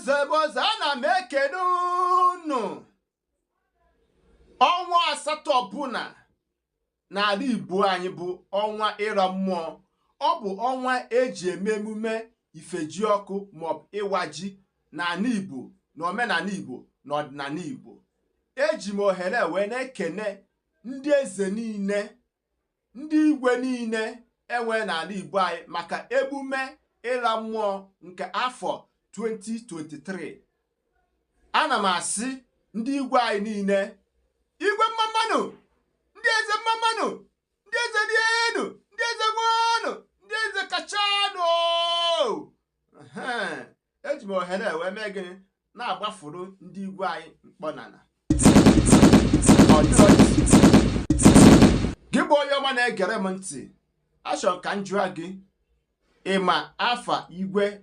Nze bụ ọzọ, ana m ekene unu. Ọnwa asatọ ọbụla n'ala Igbo anyị bụ ọnwa ịra mmụọ. Ọ bụ ọnwa eji eme emume ifeji ọkụ maọbụ ịwa ji n'ala Igbo, na omenala Igbo na ọdịnala Igbo. Eji m ohere wee na-ekene ndị eze niile, ndị igwe niile enwe n'ala Igbo anyị maka emume ịra mmụọ nke afọ 2023. Ana m asị ndị igwe anyị niile, igwe mmamanụ, ndị eze mmamanụ, ndị eze rienu, ndị eze ṅụọnụ, ndị eze kachanụ. Eji m ohere wee mee gịnị? Na-agbafuru ndị igwe anyị mkpọnala. Gị bụ onye ọma na-egere m ntị, achọrọ ka m jụọ gị, ịma afa igwe?